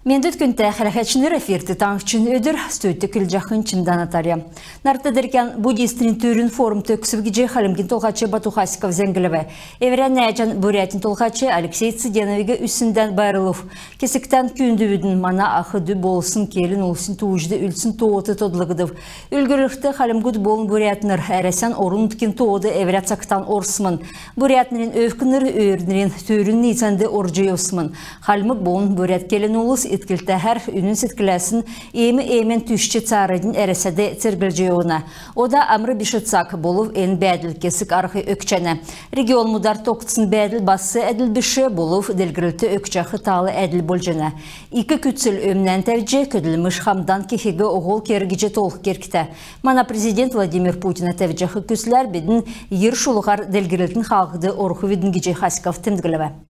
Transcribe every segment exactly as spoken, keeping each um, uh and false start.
Мендвт, күндтә хәләһәчнр! Эфирт «Таңһчин өдр», студьд көдлҗәхнь Чимдә Наталья. Нарт делкән буддистнрин түрүн форум төгсв гиҗ Хальмгин Толһач Бату Хасиков зәңглв. Эврә нәәҗән Бурятин Толһач Алексей Цыденовиг үсндән байрлулв. Кесгтән күүндвидн. Мана ах дү болсн келн улсин тууҗд үлдсн тоот тодлгдв. Үлгүрлхд, хальмгуд болн бурятнр Әрәсән орн-нутгин тоод эврә цагтан орсмн. Бурятнрин өвкнр өөрнрин түрүн ниицәнд орҗ йовсмн. Хальмг болн бурят келн улс итклтәһәр, үнн седкләсн, ээм-ээмән түшҗ, цааранднь Әрәсәд церглҗ йовна. Ода амр биш цаг болв. Эн бәәдл кесг арһ өгчәнә. Регионмудар тогтсн бәәдл бас әдл биш, болв делгрлт өгчәх тал әдл болҗана. Ик күцл өмнән тәвҗ, көдлмш хамдан кехиг һол керг гиҗ тоолх кергтә. Мана президент Владимир Путина тәвҗәх күсләр бидн йир шулһар делгрлтин хаалһд орхвидн гиҗ Хасиков темдглв.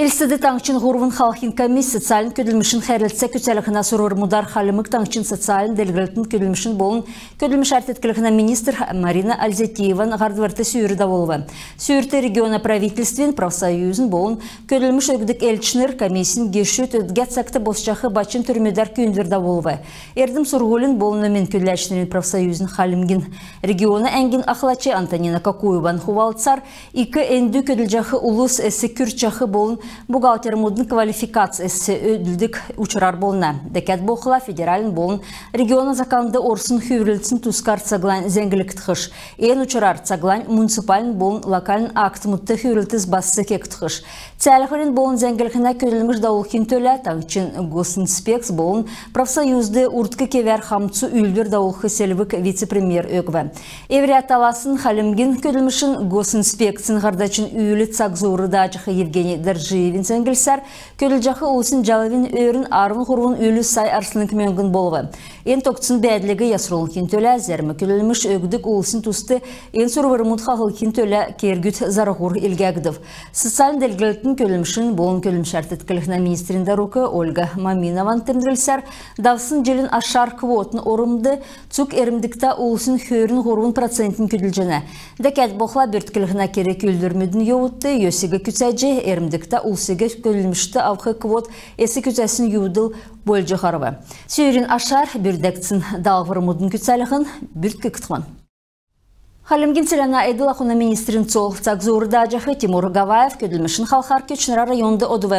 Элстд таңһчин һурвн халхин комисс социальн көдлмшин хәрлцә күцәлһнә сурврмудар Хальмг Таңһчин социальн делгрлтин, көдлмшин болн көдлмшәр тетклһнә министр Марина Ользятиеван һардврт сүүр давулв. Сүүрт региона правительствин, профсоюзин болн көдлмш өгдг элчнр, комиссин гешүд өдгә цагт босҗах бачм төрмүдәр күүндвр давулв. Эрдм-сурһулин болн номин көдләчнрин профсоюзин Хальмгин региона әңгин ахлач Антонина Кокуеван хувалцар, ик эндү көдлҗәх улс эс күрчәх болн бухгалтермудын квалификац эс өдлдг учрар болна. Дәкәд болхла федеральн болн региона законд орсн хүврлтсин тускар цаглань зәңглгдхш. Эн учрар цаглань муниципальн болн локальн актмудт хүврлтс бас кегдхш. Цәәлһврин болн зәңглһнә көдлмш давулхин төлә таңһчин госинспекц болн профсоюзд урдк кевәр хамцу үүлдвр давулх селвг вице-премьер өгв. Эврә таласн Хальмгин көдлмшин госинспекцин һардачин үүл цаг зуур дааҗах Евгений Дорджиевин зәңглсәр, көдлҗәх улсин җалвин өрн арвн һурвн үлү сай арслң мөңгн болв. Эн тогтсн бәәдлиг ясрулхин төлә, зәрм көдлмш өгдг улсин туст эн сурврмуд хаһлхин төлә кергүд зарһур илгәгдв. Социальн делгрлтин, көдлмшин болн көдлмшәр тетклһнә министрин дарук Ольга Маминован темдглсәр, давсн җилин ашар квотын ормд цуг эрмдгтә улсин хөрн һурвн процентнь көдлҗәнә. Дәкәд болхла бүртклһнә керг-үүлдврмүдин йовудт йосиг күцәҗ, эрмдгтә улсиг көдлмшт авх квот эс күцәсн йовдл болҗ һарв. Сүүрин ашар бүрдәгдсн даалһврмудын күцәлһн бүрткгдхмн. Хальмгин селәнә эдл-ахун министрин цол цаг зуур дааҗах Тимур Гаваев көдлмшин халхар Көтчнрә районд одв.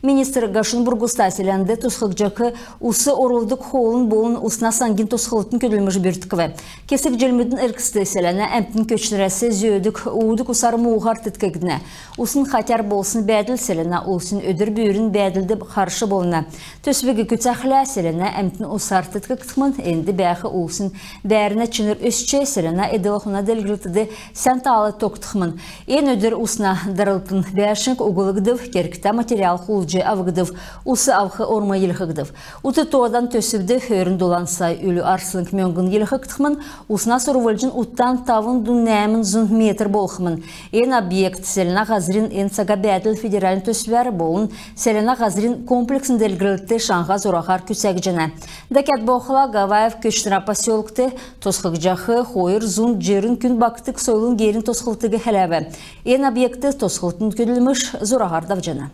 Министр Гашун Бургуста селәнд тосхгдҗах ус орулдг хоолын болн усна саңгин тосхлтын көдлмш бүрткв. Кесг җилмүдин эргцд селәнә әмтн Көтчнрәс зөөдг уудг усар мууһар теткгднә. Усн хатяр болсн бәәдл селәнә улсин өдр бүрин бәәдлд харш болна. Төсвиг күцәхлә, селәнә әмтн усар теткгдхмн, энд бәәх улсин бәәрнә чинр өсч, селәнә эдл-ахуна делгрлтд сән таал тогтхмн. Эн өдр усна дарлтын бәәшң углгдв, кергтә материал хулдҗ авгдв, ус авх орм йилһгдв. Ут тоодан төсвд хөрн долан сай үлү арслң мөңгн йилһгдхмн, усна сурвлҗн утдан тавн дун нәәмн зун метр болхмн. Эн объект селәнә һазрин «Эн цага бәәдл» федеральн төсвәр болн селәнә һазрин комплексн делгрлтд шаңһа зураһар күцәгдҗәнә. Дәкәд болхла Гаваев Көтчнрә поселкд тосхгдҗах хойр зун җирн күн багтдг сойлын герин тосхлтыг хәләв. Эн объектд тосхлтын көдлмш зураһар давҗана.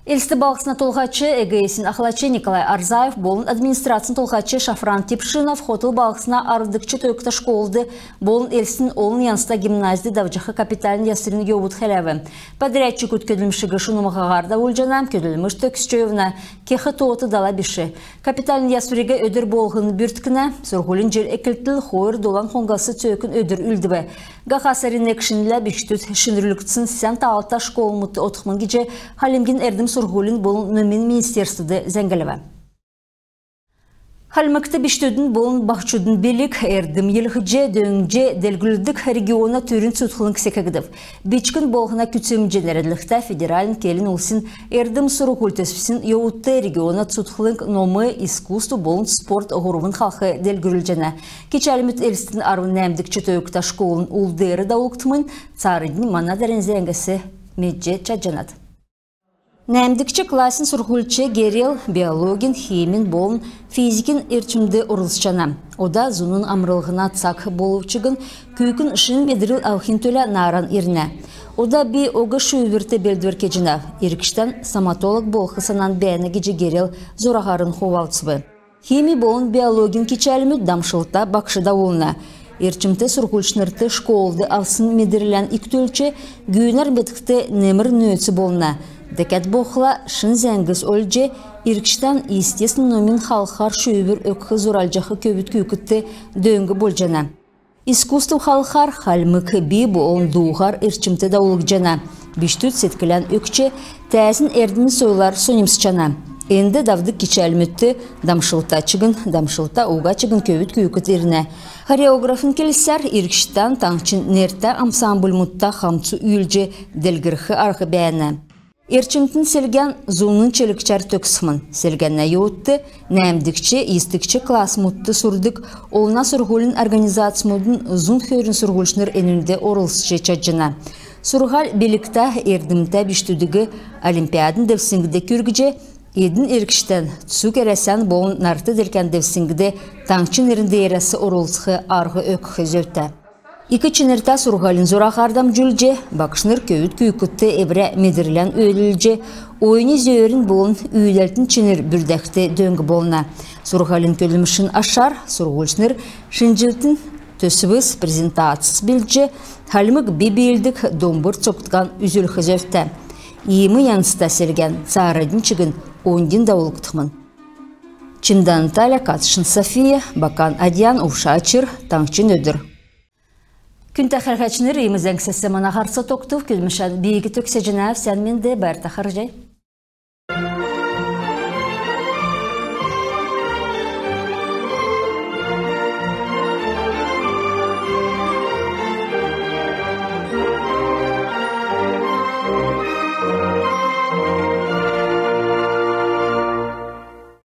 Элст балһсна толһач, ЭГС-ин ахлач Николай Орзаев болн администрацин толһач Шафран Тепшинов хотл балһсна арвдгч тойгта школд болн Элстин олн янзта гимназьд давҗах капитальн ясврин йовуд хәләв. Подрядчикуд көдлмшиг шунмһаһар давулҗана, көдлмш төгсҗ йовна, кех тоот дала биш. Капитальн ясвриг өдр болһн бүрткнә. Сурһулин җил эклтл хойр долан хонгас цөөкн өдр үлдв. Һаха сарин нег шинлә бичкдүд шинрүлгдсн сән таалта школмудт одхмн гиҗ Хальмгин эрдм-сурһулин болн номин министерствд зәңглв. Хальмгт бичкдүдин болн баһчудын билг, эрдм йилһҗ, дөңнҗ делгрүлдг региона түрүн цутхлң секгдв. «Бичкн болһна күцәмҗ» нерәдлһтә федеральн келн улсин эрдм-сурһуль төсвсин йовудт региона цутхлң ном, искусств болн спорт һурвн халх делгрүлҗәнә. Кичәлмүд Элстин арвн нәәмдгч тойгта школын ул деер давулгдхмн. Цааранднь мана дарани зәңгәс медҗ чадҗанат. Нәәмдгч классин сурһульч герел биологин, химин болн физикин эрчмд орлцҗана. Ода зуна амрлһна цаг болв чигн күүкн шин медрл авхин төлә нааран ирнә. Ода би ог шүүврт белдвр кеҗәнәв. Иргчдән стоматолог болх санан бәәнә гиҗ герел зураһарн хувалцв. Хими болн биологин кичәлмүд дамшлта багш давулна. Эрчмтә сурһульчнрт школд авсн медрлән икдүлҗ, гүүнәр медхд немр нөөц болна. Дәкәд болхла шин зәңгс олҗ, иргчдән естественн номин халхар шүүвр өгх зуралҗах көвүд күүкдт дөң болҗана. Искусств халхар хальмг би болн дууһар эрчмт давулгдҗана. Бичкдүд седклән өгч, тәәзин эрдм-сойлар соньмсҗана. Энд давдг кичәлмүдт дамшлта чигн, дамшлта уга чигн көвүд күүкд ирнә. Хореографин келсәр, иргчдән таңһчин нертә ансамбльмудта хамцу үүлдҗ делгрх арһ бәәнә. Эрчмтн селгән зуна чилгчәр төгсхмн. Селгәнә йовудт нәәмдгч, йисдгч классмудт сурдг олна сурһулин организацмудын зун хөрн сурһульчнр энүнд орлцҗ чадҗана. Сурһуль билгтә, эрдмтә бичкдүдиг олимпиадин девсңгд күргҗ, эдн иргчдән цуг Әрәсән болн нарт делкән девсңгд таңһчин нерн деерәс орлцх арһ өгх зөвтә. Ик чинртә сурһулин зураһар дамҗулҗ, багшнр көвүд күүкдт эврә медрлән өөдлүлҗ, оюни зөөрин болн үүдәлтин чинр бүрдәхд дөң болна. Сурһулин көдлмшин ашар сурһульчнр шинҗллтин төсвс, презентацс белдҗ, хальмг би биилдг домбр цокдган үзүлх зөвтә. Иим янзта селгән цааранднь чигн оньдин давулгдхмн. Чимдән Наталья, Катшин София, Бакан Адьян, Увша Очр, «Таңһчин өдр». Күндтә хәләһәчнр, иим зәңгсәс мана һарц тогтв. Көдлмшән би төгсәҗәнәв. Сән менд, байрта харһий.